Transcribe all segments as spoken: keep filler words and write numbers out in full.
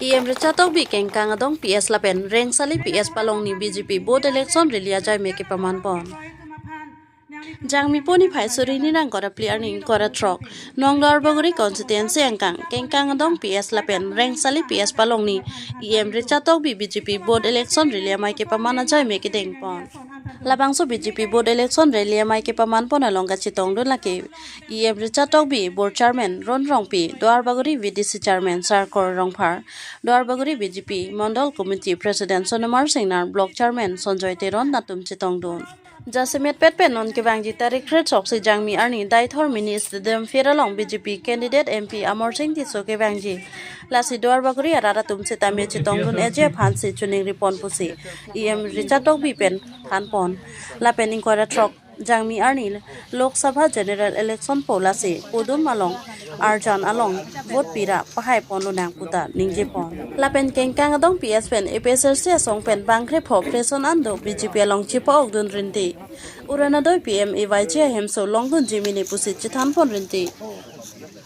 E M Richard Tokbi Kengkang Adong P S lapen Rengsali P S palongni B J P vote election rally ajoine kepaman pon. Jangmi po niphai suri hini ingkoi ra phli arni ingkoi ra throk, Nong Duarbagori constituency angkang, Kengkang Adong P S lapen Rengsali P S palongni E M Richard Tokbi B J P vote election rally amei kepaman ajoine kedeng pon. Labangso B J P vote election rally amei kepaman pon along kachetongdun lake E M Richard Tokbi, Board Chairman Ron Rongpi, Duarbagori V D C Chairman Sarkor Rongphar, Duarbagori B J P Mondol Committee President Sonomar Singnar, Block Chairman Sonjoy Teron atum chetongdun. Jasemet pet pen non kevangji tarik kre-throksi Jangmi arni Deithor Mini Stadium field along B J P candidate M P Amarsing Tisso kevangji. Lasi Duarbagori arat atum sitame chetongdun eje aphansi choningri pon pusi E M Richard Tokbi pen than pon. Lapen ingkoi ra throk Jangmi arni Lok Sabha General Election po lasi pudum along arjan along vote pira pahai ponlonang puta ningje pon. Lapen Kengkang Adong P S pen A P H L C asong pen bangkre pho preson an do B J P along chepa-okdun rinti. Orunodoi P M A Y G ahemso longdunji mene pusi chethan pon rinti.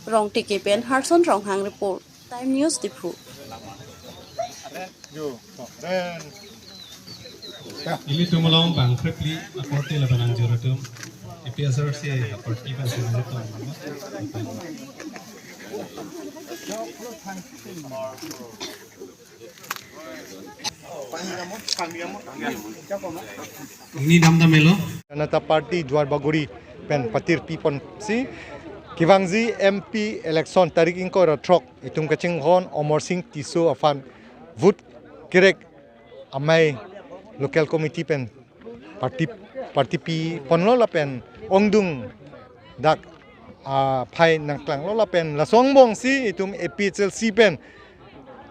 Rongteke pen Harson Ronghang report. Time News Diphu. Ilitum along bangkre phli aparty lapen angjir atum A P H L C aparty pen sing atum. Ini dam dam elo. Janata Party Duarbagori pen patir pi ponsi kevangji M P election tarik ingkoi ra throk itum kachinghon Amarsing Tisso aphan vote kerek amei local committee pen party, party pi ponlo lapen ongdung dak aphai nangklanglo lapen laso angbongsi itum A P H L C pen,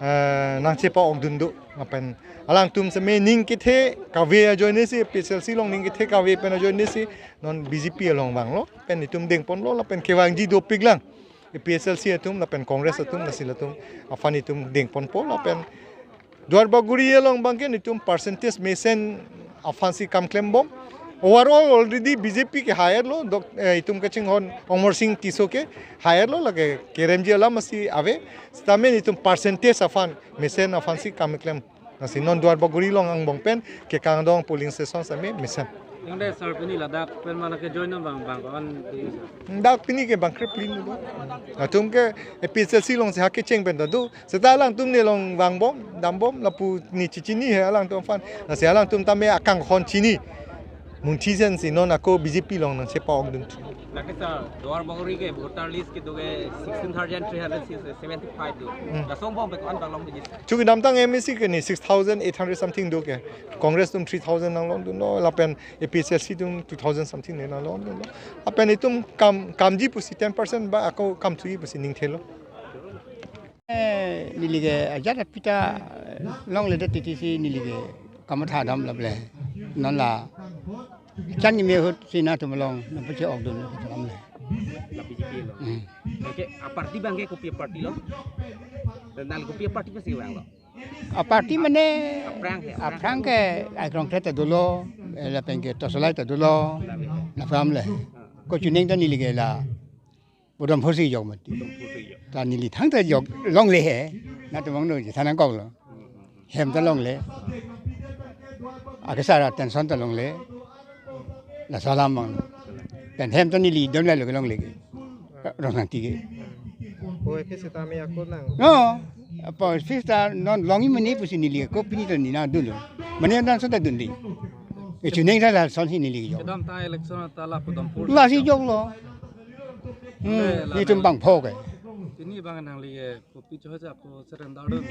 eh, nangchepa-okdun do lapen alangtum seme ning kethe kave ajoinesi, A P H L C along ning kethe kave pen ajoinesi non B J P along vanglo pen itum deng ponlo lapen kevangji dopiklang A P H L C atum lapen Congress atum lasi latum aphan itum deng ponpo lapen Duarbagori along abangke itum percentage mesen aphansi kam klembom. Overall already B J P ke higher lo, dok, eh, itum kachinghon Amarsing Tisso ke higher lo, lake keremji alam asi ave. Sitame itum percentage aphan mesen aphansi kam klem. Lasi non Duarbagori along angbong pen Kengkang Adong polling station sitame mesen. Ingde sir, pini ladak pen mana ke join nang bang bang kawan di sir. Dak pini ke bangkre phli ni do. Latum ke A P H L C alongsi ha kecheng pen ta do. Seta alangtum nelong vangbom, dambom, lapu ne chechini he alangtum aphan. Lasi alangtum tame akanghon chini. Munthi sensi non ako B J P along nangchepa-okdun thu. Lake sir, Duarbagori ke voter list kedo ke sixteen thousand three hundred seventy-five do. Hmm. Laso angbong pen ko-an bang longji? Chukidamtang M A C ke ne six thousand eight hundred something do ke. Congress atum three thousand nanglongdunlo, lapen A P H L C atum two thousand something ne nanglongdunlo. Lapen itum kam, kamji pusi ten percent ba ako kamthuji pusi ningthelo. Eh, neli ke ajat apita longledet titi si neli ke kamatha dam laple. Non la chan ni me ahut si nangtum along nangpache-okdun dam le. La B J P lo. Hmm. Oke, aparty abangke kopi aparty lo? Dan nang kopi aparty pasi vanglo? Aparty mane aphrang ke, aphrang ke Aikrongthek ta dolo, eh, lapen ke Tosolai ta dolo, la pam le. Ko chuning ta neli ke la Podom Phursi jok mati. Podom Phursi jok. Ta neli thangta jok longle he. Nangtum abang no ji thanang kok lo. Hem ta longle. Akesar atention ta longle. Laso alam abang. Pen hem ta neli dom lo ke longle ke. Rong nang ti ke. Oi, ke sitame ako nang. No. Apa office ta non longji mene pusi neli ke ko pini ta ne nangdunlo. Mane nangso ta dunde. Ke chuning ta lasonsi neli ke jok. Kedamtang election ta la Podom Phursi. Lasi joklo. Hmm, ale la itum nang bang pho ke. Pini abang nangli ke kopi chohoi sa ako surrender dun.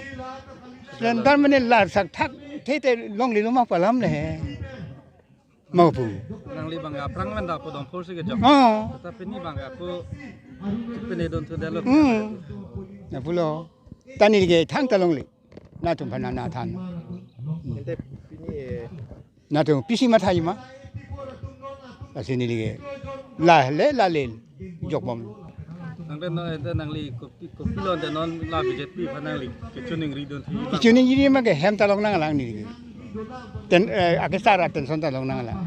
Surrender mane la thakthak the te longlelo ma pu alam le he. Mau pu. Nangli abang aphrang pen ta Podom Phursi ke jok. Oh. Tata pini abang ako pini dun thu delo. Hmm. Na pulo. Ta neli ke thangta longle. Nangtum aphan nangthan. Ente pini, eh, Nangtum pisi mathaji ma. Lasi neli ke la le la le jokbom. Nang den no ente nangli kopi, kopi lo ente non la B J P aphan nangli kechoningri dun thi. Kechoningri ma ke hem ta longnang lang neli ke. Ten, eh, akesar atention ta longnang lang.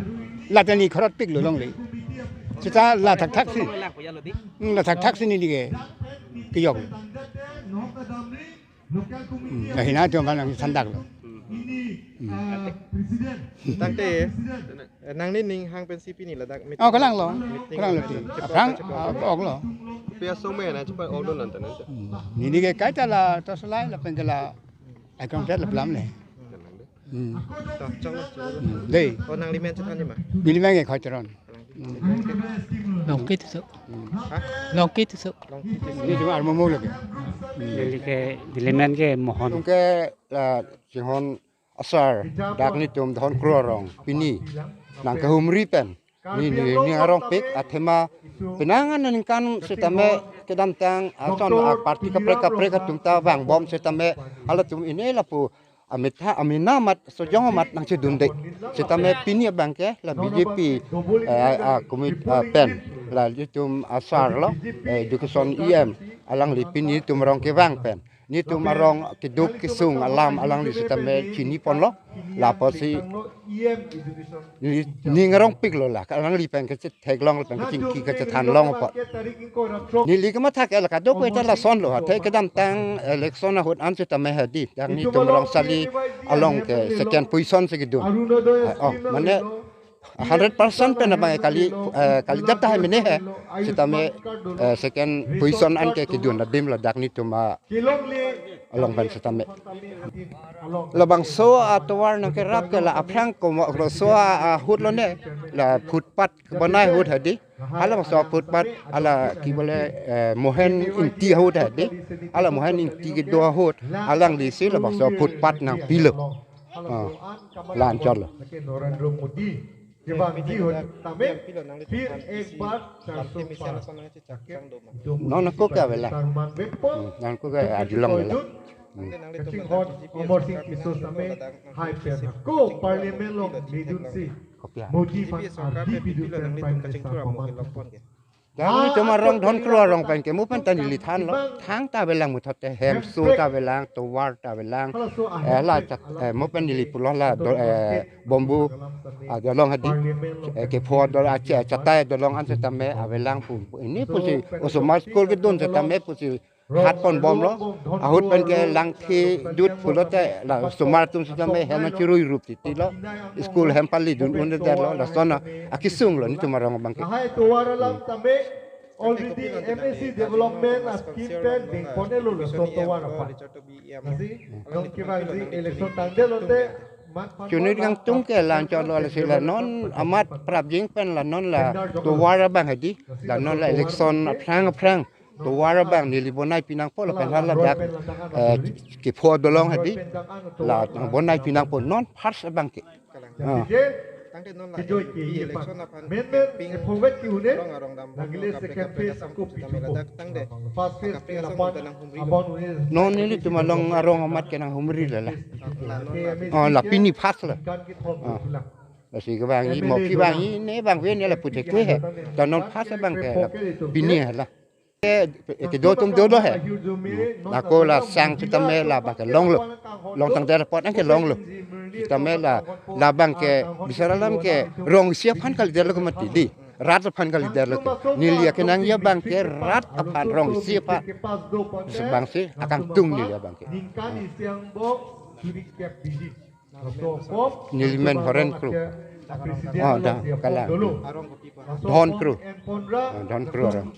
La ta ne khorot piklo longle. Seta la thakthak si. Hmm, la thakthak si neli ke kejok. Hmm, lahei atum aphan nangthandaklo. Hmm. Tangte, eh, nangli ning hang pensi pini ladak meeting. Oh, kalang lo. Meeting kalang lo ti. Chepa-, aphrang, chepa-, ah, ok lo. Pia so me na chepa-ok do nanta nanta. Hmm. Neli ke kaita la, tos lai lapen ke la, ai kong tet la plam le. Hmm. To, chong lo, chong lo. Hmm. Dei. Oh, nangli men chethan ni ma? Neli men ke Khoiteron. Hmm. Longkit so. Hmm. Ha? Longkit so. Longkit so. Neli cuma armo mo lagi. Hmm. Neli ke, neli men ke Mohon. Tum ke la Chinghon asar, dak netum Dhonkro arong pini nangkehumri pen. Neli, neli ning arongpik athema penang aningkan setame kedamtang ason a party kaprek kaprek atum ta vangbom setame halatum ine lapu amitha amena amat sojong amat nangchedunde. Setame pini abang ke la B J P, eh, a komit, eh, pen la netum asar lo, eh, education E M alangli pini netum arong kevang pen. Netum arong keduk kesung alam alangli setame chiniponlo. Lapusi neli ning arongpiklo la, alangli pen kachethek long, pen kachingki kachethan long apot. Neli kematha ke la kadokave ta lason lo, athe kedamtang election ahut an setame hadi, dak netum arong sali along ke second position si kedun. Oh, mane hundred percent pen abang kali, eh, kalidet tahai mene he. Setame, eh, second position an ke kedun adim ladak netum along pen setame. Labangso atovar nangkerap ke la aphrang komo laso ahut lo ne, la footpath bonai ahut hadi. Halabangso footpath hala ki bole, eh, Mohen Ingti ahut hadi. Hala Mohen Ingti kedo ahut alanglisi labangso footpath nangpilo. Ah, la anchot lo. Nonke avelang. Hmm, nonke ke adilong avelang. Hmm. Kachinghon Amarsing Tisso setame hai pen ako Parliament along medunsi. Kopi a? Modi aphan ardi bidu pen Prime Minister paman. Dak netum arong Dhonkro arong pen ke mo pen ta neli thanlo. Thang ta avelang, muthot te hemso ta avelang, tovar ta avelang. Eh, la chak, eh, mo pen neli pulo la do, eh, bamboo, ah, dolong hadi. Eh, kepho dol, ah, cha-, chatai dolong an setame avelang pu. Pini pusi osomar school kedun setame pusi hatponbomlo. Ahut pen ke langthi dut pulote la osomar atum setame hem chirui rup titi lo. School hem pali dun un det lo, lason akesung lo netum arong abang ke. Lahai tovar alam tame already M A C development a scheme pen dengponelo laso tovar aphan. Lasi, nonke vangji election tangde lote, mat phan chunit kangtung ke la anchot lo, lasi la non amat prapjin pen la non la tovar abang hadi, la non la election aphrang aphrang tovar abang neli bonai pinangpo lapen haladak, eh, kepho dolong hadi, la bonai pinangpo non first abang ke. Ah. Tangte non la M P election aphan men men campaign ephovet kihune. Arong arong dam nagile kaprek second kaprek phase asam ako setame pichupo. Ladak tangte first phase kaprek asam aphan ta nanghumri lo. Non nelitum along arong amat ke nanghumri lo la. La non la. Oh, la pini first lo. Kan kithom ah. Pula. Lasi kevangji, mo kevangji, ne vangve ne la puthek ke he. Ta non first abang ke la pini he la. Ke, kedo atum dodo he. Ako la sang setame labang ke longlo. Longtang der apot an ke longlo. Setame la, labang ke bisar alam ke rong isi aphan kalidetlo ke mati di. Rat aphan kalidetlo ke. Neli akenangji abang ke rat aphan rong isi aphan. Bangsi akangtung neli abang ke. Neli men Horen Kro. Oh, dah, kalang. Dhonkro. Oh, Dhonkro arong.